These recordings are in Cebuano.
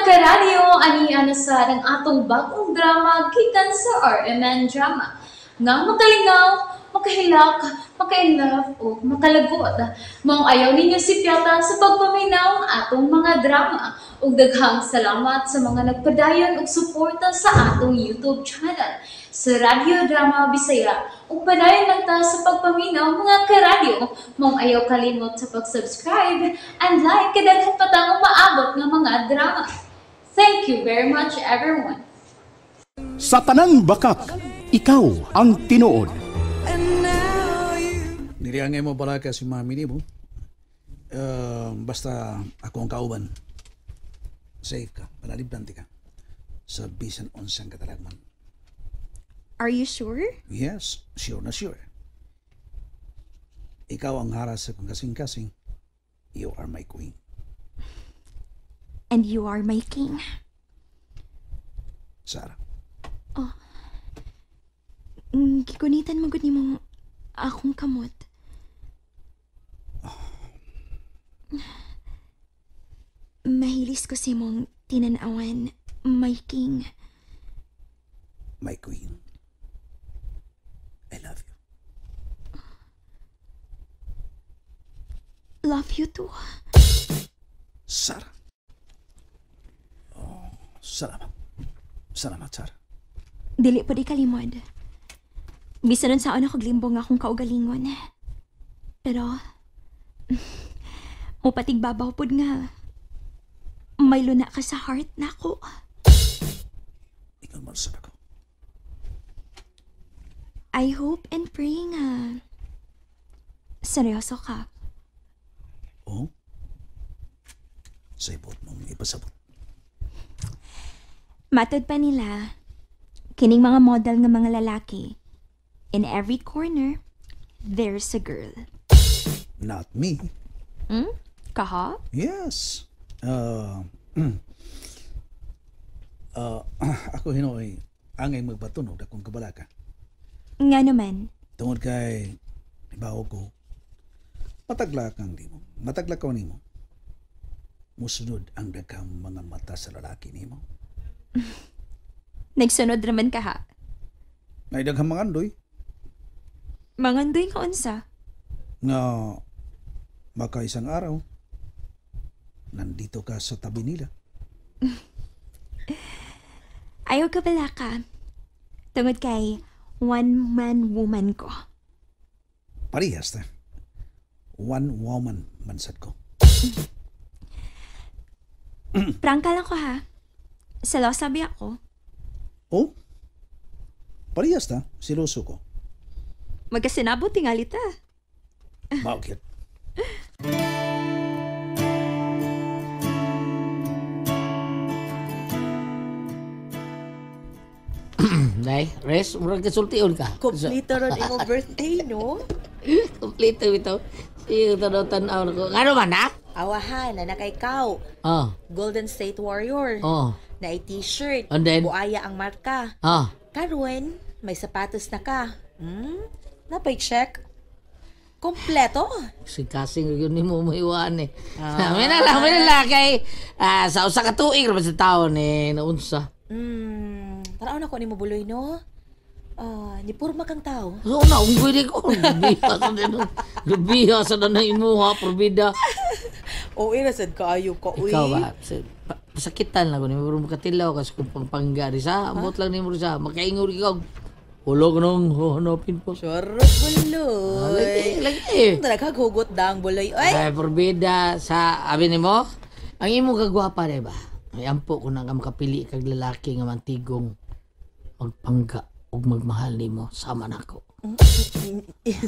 Karadyo, ani ana sa ang atong bagong drama gikan sa RMN Drama. Nga makalingaw, makahilak, maka-inlove o makalagot. Maong ayaw ninyo sipyata sa pagpaminaw ang atong mga drama. Ug daghang salamat sa mga nagpadayon og suporta sa atong YouTube channel sa Radyo Drama Bisaya. Ug padayon lang ta sa pagpaminaw, mga karadyo. Maong ayaw kalimot sa pag-subscribe and like kay daghan pa tang umaabot nga mga drama. Thank you very much, everyone. Sa tanang bakak, ikaw ang tinuod. Dili ang imo balaka si mami nimo. Basta ako ang kauban. Safe ka, panalibdan ka. Sa bisan unsang katalagman. Are you sure? Yes, sure na sure. Ikaw ang hara sa kong kasing-kasing. You are my queen. And you are my king. Sarah. Oh. Gigunitan mo gud nimo akong kamot. Oh. Mahilis ko si mong tinanawan, my king. My queen. I love you. Love you too. Sarah. Oh, salamat. Salamat, Sarah. Dili po di kalimod. Bisan nun saan ako glimbong akong kaugalingon. Pero, mupatig babaw pod nga, may luna ka sa heart nako. Ikaw man sa ako. I hope and pray nga seryoso ka. Oh? Sa ibot mong ipasabot. Matod pa nila, kining mga model nga mga lalaki, in every corner, there's a girl. Not me. Hmm? Kaha? Yes. Ako hinoy, angay magbatunog akong kabalaka. Nga naman. Tungod kay, ibaw ko, mataglak ang nimo. Mataglak ko nimo. Musunod ang daghang mga mata sa lalaki nimo. Nagsunod raman ka ha? May daghang mga andoy. Mga andoy nga unsa? Nga baka isang araw, nandito ka sa tabi nila. Ayaw ka pala ka. Tungod kay one-man woman ko. Parehas na. One woman mansad ko. Prangka lang ko ha. Selosa sabi ako. Oh? Parehas na. Siloso ko. Magkasinabot tingali ta. Bakit? Day, res, murag kasultion ka. Kompleto ron imong birthday, no? Kompleto ito. Sige, tanaw-tanaw na ko. Ano man, ha? Awahan, na nakay kaw. Oh. Golden State Warrior. Oh. Na t-shirt. And then? Buaya ang marka. Oh. Karon, may sapatos na ka. Hmm? Napay check. Kompleto. Si kasing yun ni mo maiwan eh. Ah. May na kay sa usa ka tuig ra sa taon eh naunsa. Taraon ako ni mo buloy no. Ni purma kang tao. So na unggoy di ko. Gabiha sa na imuha probida. Oo, ira sad kaayo ka uy. Ikaw ba? Pasakitan lang ko nimo pero makatilaw ka sa kung Pampanga di sa ambot lang nimo sa makaingon ikaw. Wala ko nang hanapin po. Sure, buloy. Lagi, lagi. Naghagugot dang buloy. Ay! Ay, porbida sa, abi nimo, ang imong kagwapa, di ba? Ay, ampo ko na nga makapili kag lalaki nga mantigong magpangga ug magmahal nimo sama nako.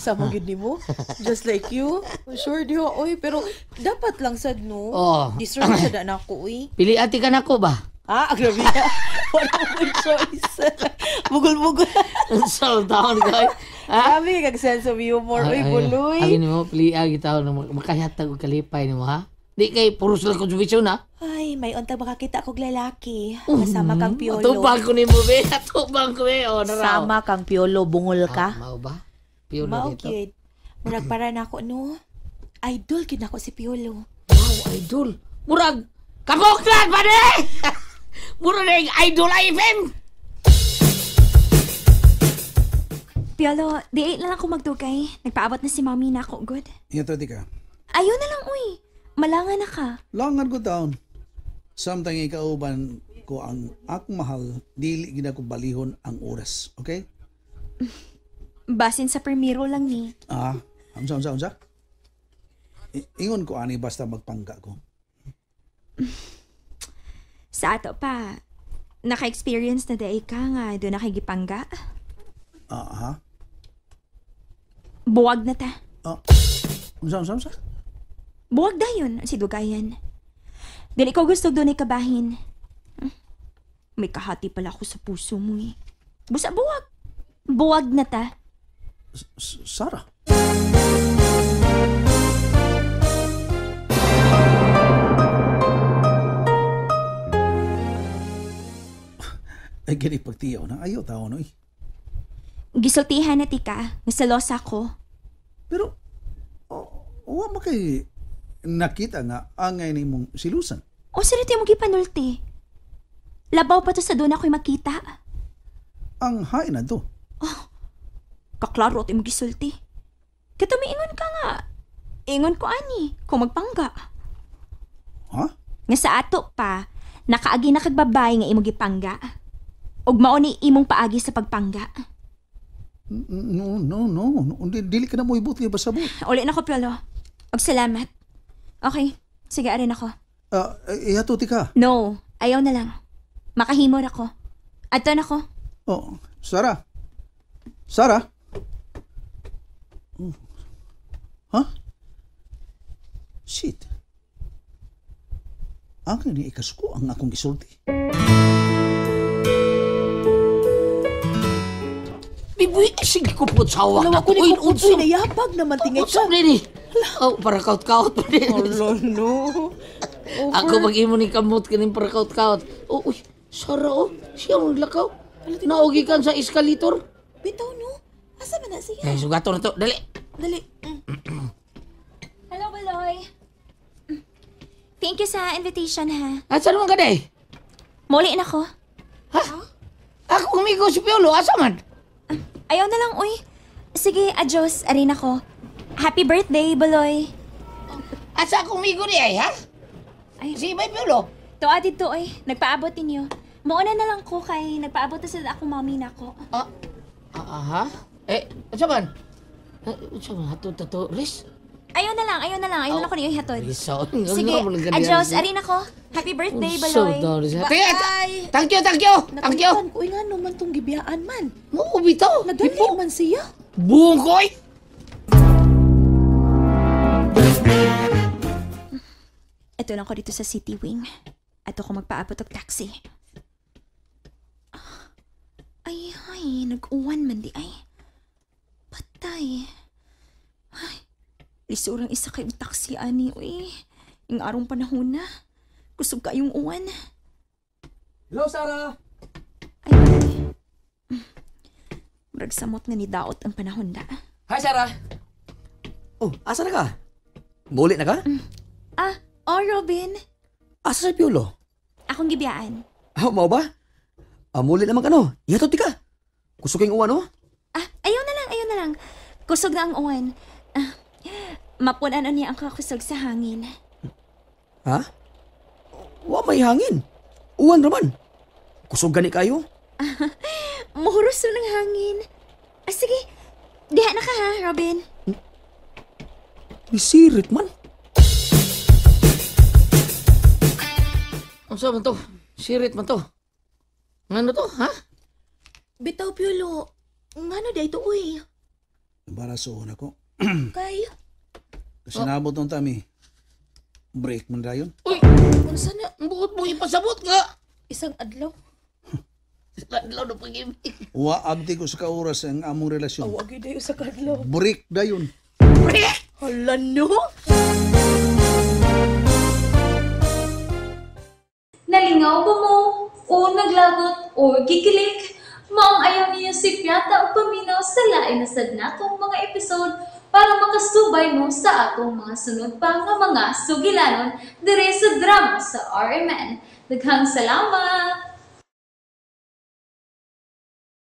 Sama gid nimo? Just like you? Sure di ho, oy, pero dapat lang sad no. Oh. Deserve sad na ako, uy. Pili ati ka nako ba? Ah, grabe na. Wala akong choice. Bugol-bugol. So, taon ka. Grabe kag sense of humor, uy, buloy. Abi nimo, pili agi taon makahatag og kalipay nimo ha. Di kay puros lang konsumisyon ha. Ay, may untag makakita kog lalaki. Kasama kang Piolo. Atubang ko nimo be, atubang ko be. Oh, naraw. Sama kang Piolo, bungol ka. Mao ba? Piolo Mao dito. gyud. Murag para nako no. Idol gyud nako si Piolo. Wow, idol. Murag Kapuklan pa ni! Mura na yung Idol IFM! Piolo, di na lang ko magdugay. Nagpaabot na si Mommy na ako, good. Ito di ka. Ayaw na lang, uy. Malanga na ka. Langan ko taon. Samtang ikauban ko ang akong mahal, dili gid ako balihon ang oras. Okay? Basin sa permiro lang ni. Ah, unsa unsa unsa? Ingon ko ani basta magpangga ko. Sa ato pa, naka-experience na day ka nga doon na kay gipangga. Ah, ha? Buwag na ta. Ah, unsa unsa unsa? Buwag dayon si Dugayan. Dili ko gusto doon ay kabahin. May kahati pala ako sa puso mo eh. Busa buwag. Buwag na ta. Sarah. Ay, gani pagtiyaw na. Ayaw tao no eh. Gisultihan na tika, nga salosa ko. Pero, wa mo kay nakita nga angay ni mong silusan. O sino tayo mo gipanulti? Labaw pa to sa doon ako'y makita. Ang hain na to. Oh, kaklaro tayo mo gisulti. Kaya tumiingon ka nga. Ingon ko ani, kung magpangga. Ha? Nga sa ato pa, nakaagi na kagbabay nga imong gipangga. Ug mao ni imong paagi sa pagpangga. No, no, no. Dili ka na mo ibot kay basabot. Uli na ko, Piolo. Og salamat. Okay, sige, arin ako. Ihato ti ka. No, ayaw na lang. Makahimor ako. Ato na ko. Oh, Sarah. Sarah? Oh. Huh? Shit. Ang ni ikasuko ang akong gisulti. Bibuy, sige ko po sa hawak na ko. Uy, unsa. Uy, nayabag naman tingay ka. Unsa ni? Oh, para kaut-kaut pa din. Oh, no. Ako mag-imo ni kamot kining para kaut-kaut. Oh, uy, Sarah, oh. Siya mo naglakaw. Naogi kan sa escalator. Bitaw, no? Asa man na siya? Eh, sugato na to. Dali. Dali. Hello, Baloy. Thank you sa invitation, ha? Asa naman ka, day? Muli na ko. Ha? Ako umigo si Piolo. Asa man? Ayaw na lang, uy. Sige, adios. Arin ako. Happy birthday, Baloy. Asa akong migo ni ay, ha? Ay, si Bay Piolo. Tuwa dito, uy. Nagpaabot ninyo. Mauna na lang ko kay nagpaabot na sa akong mami na ko. Aha? Eh, asa man? Asa man? Hatod na to, Riz? Ayaw na lang, ayaw na lang. Ayaw na lang ko niyo hatod. Sige, adios. Arin ako. Happy birthday, Baloy. Bye! Thank you, thank you! Thank you! Nakulitan ko, nga naman tong gibiyaan man. Mo, bitaw. Nadali man siya. Bungkoy! Ito lang ko dito sa City Wing. Ato ko magpaabot og taxi. Ay, ay, nag-uwan man di ay. Patay. Ay, lisurang isa kayong taxi, ani, uy. Yung arong panahon na. Kusog kayong uwan. Hello, Sarah! Ay, ay. Murag samot nga ni daot ang panahon da. Hi, Sarah! Oh, asa na ka? Muli na ka? Ah, oh, Robin. Asa sa Piolo? Akong gibiyaan. Ah, mao ba? Ah, muli naman ka, no? Ihatod ka. Kusog kayong uwan, no? Ah, ayaw na lang, ayaw na lang. Kusog na ang uwan. Ah, mapunan niya ang kakusog sa hangin. Ha? Wa may hangin. Uwan raman. Kusog gani kayo? Muhuros ng hangin. Ah, sige. Diha na ka ha, Robin. Isirit man. Unsa man to? Sirit man to. Ngano to, ha? Bitaw, Piolo. Ngano di ito, uy? Embaraso na ko. Kay? Kasi nabot nung tami. Break man dayon. Uy! Unsa na? Ang buot mo ipasabot nga! Isang adlaw. Isang adlaw na pag-ibig. Wa abdi ko sa kaoras ang among relasyon. Aw, agi dayo sa kadlaw. Break dayon. Break! Hala, no? Nalingaw ba mo? O naglagot o gikilig? Maong ayaw niyo si Piata o paminaw sa lain na sad natong mga episode para makasubay mo sa atong mga sunod pa nga mga sugilanon diri sa drama sa RMN. Daghang salamat!